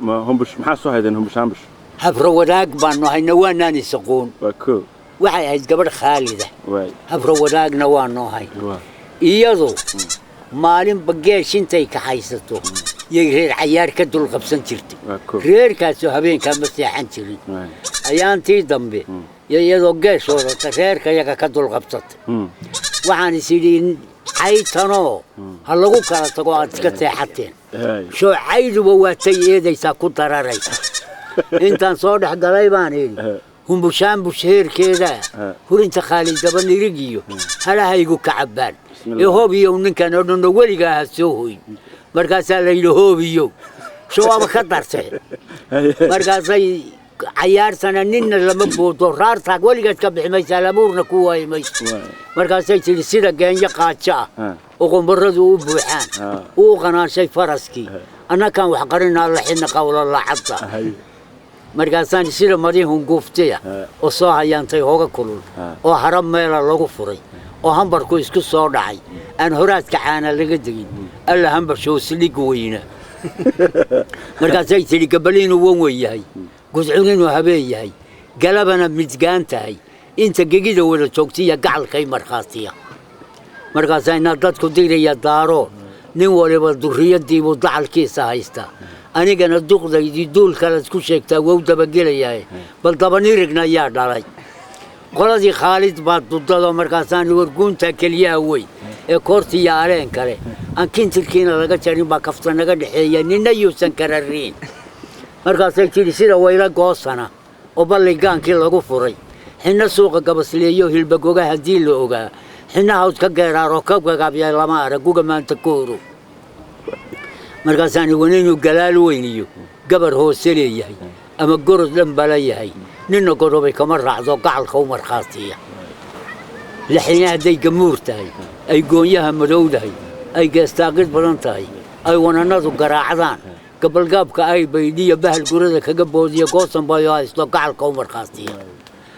Ma Humbush maxaa soo haydeen, Humbush Ambush? Habro wadaag baanu hayna, waanaan isaqoon. Waa koo. Waxay ahayd gabadh Khaalida. Waay. Habro wadaagna waanu ahay. Waa. Iyadu maalinba geesh intay kaxaysato yay reer cayaar ka dul qabsan jirtay. Waa koo. Reerkaasoo habeenkaa ma seexan jirin. Waay. Ayaantii dambe iyadoo geesh wadata reerka yaga ka dul qabsatay. Waxaan is idhi, caytanoo ha lagu kala tago, aad iska seexateen. Hay. Shoo cayduba waatay eedaysaa ku dararaysa. Intaan soo dhex galay baan idhi, Humbushaambush heerkeeda, hurinta Khaalidaba nirigiyo halahaygu ka cabbaan. Bismillah. Ee hoobiyow, ninkan oo dhanno weligaa ha soo hoyn. Markaasaa la yidhi, hoobiyow, showaaba ka dartay. Markaasay cayaarsana ninna lama boodo, raartaa weligaad ka bixi maysa, alabuurna ku waayi mayso. Waay. Markaasay tidhi, sida geenyo qaajo ah oo qombaradu u buuxaan, uu qanaanshay faraskii, annakaan wax qarinaa la xina qawla lacadda. Hay. Markaasaan sida madi hunguuftiya oo soo hayaantay hooga kulul oo hara meela lagu furay oo hambarku isku soo dhacay, aan horaadka caana laga degin, alla hambarshooslig weyna. Markaasay tidhi, gabaliinuu wan weyn yahay, gudcun inuu habeen yahay, galabana midgaan tahay, inta gegida wada joogtiya gacalkay markhaatiya. Markaasaa inaa dadku diraya daaroon, nin waliba durriyadiibuu dacalkiisa haystaa, anigana duqdaydii duul kalead ku sheegtaa, wow dabagelayahay, bal dabanirigna yaa dhalay qoladii Khaalid baa dudado. Markaasaan warguunta keliyaha weyn ee koortiiyo aleen kale aan kintirkiina laga jarin baa kafta naga dhexeeya, nina yuusan karariin. Markaasay tidhi, sida wayla goosana oo balligaankii lagu furay, xinno suuqa gabasleeyo hilbagoga haddii la ogaa, xinna hawd ka geeraaroo ka gagaabya lama arag guga maanta ka horo. Markaasaan iwan inuu galaal weyn iyo gabar hoose leeyahay ama gorod dhan bala yahay, ninna godobay kama raacdo, gacalka u markhaatiya. Lixina hadday gamuur tahay, ay goonyaha madowdahay, ay geestaaqid badan tahay, ay wananadu garaacdaan, gabalgaabka ay baydhiyo bahal gurada kaga boodiyo, goosan bayo haysto, gacalka u markhaatiya.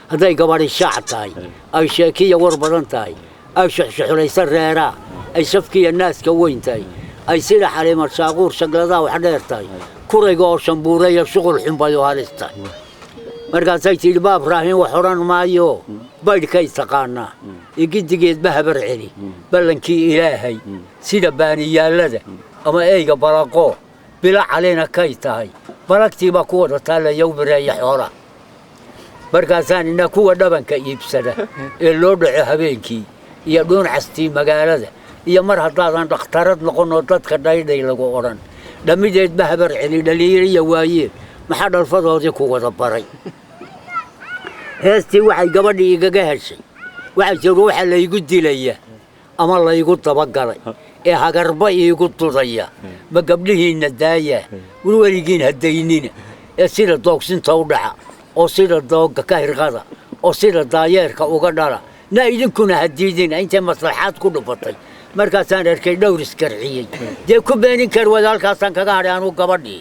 Hadday gabadhi shaac tahay, ay sheekiya war badan tahay, ay shuxshuxulaysa reeraa, ay safkiya naaska weyn tahay, ay sida Xaliimad Shaaquur shagladaha wax dheer tahay, kurayga oo shambuureeya shuqul xun bayo halis tahay. Markaasay tidhi, baab Raahin wax odhan maayo, baydhkay taqaanaa igidigeedba habar celi ballankii Ilaahay, sida baaniyaallada ama eyga balaqoo bila calina kay tahay, balagtiibaa ku wada taalla yowbireeya xoolaha. Markaasaan ina kuwa dhabanka iibsada ee loo dhaco habeenkii iyo dhuun castii magaalada iyo mar haddaadan dhakhtarad noqon oo dadka dhaydhay lagu odhan, dhammideedba habar celi dhaliiriya waayeen, maxaa dhalfadoodii ku wada baray? Heestii waxay gabadhii igaga heshay, waxay tiri, ruuxa laygu dilaya ama laygu dabagalay ee hagarba iigu dudaya, ma gabdhihiinna daaya weligiin hadaynina, ee sida doogsinta u dhaca oo sida doogga ka hirqada oo sida daayeerka uga dhala na idinkuna hadiidina intay maslaxaad ku dhufatay. Markaasaan arkay dhowr iskarciyey, dee ku beenin kar wada, halkaasaan kaga hadhay anuu gabadhii.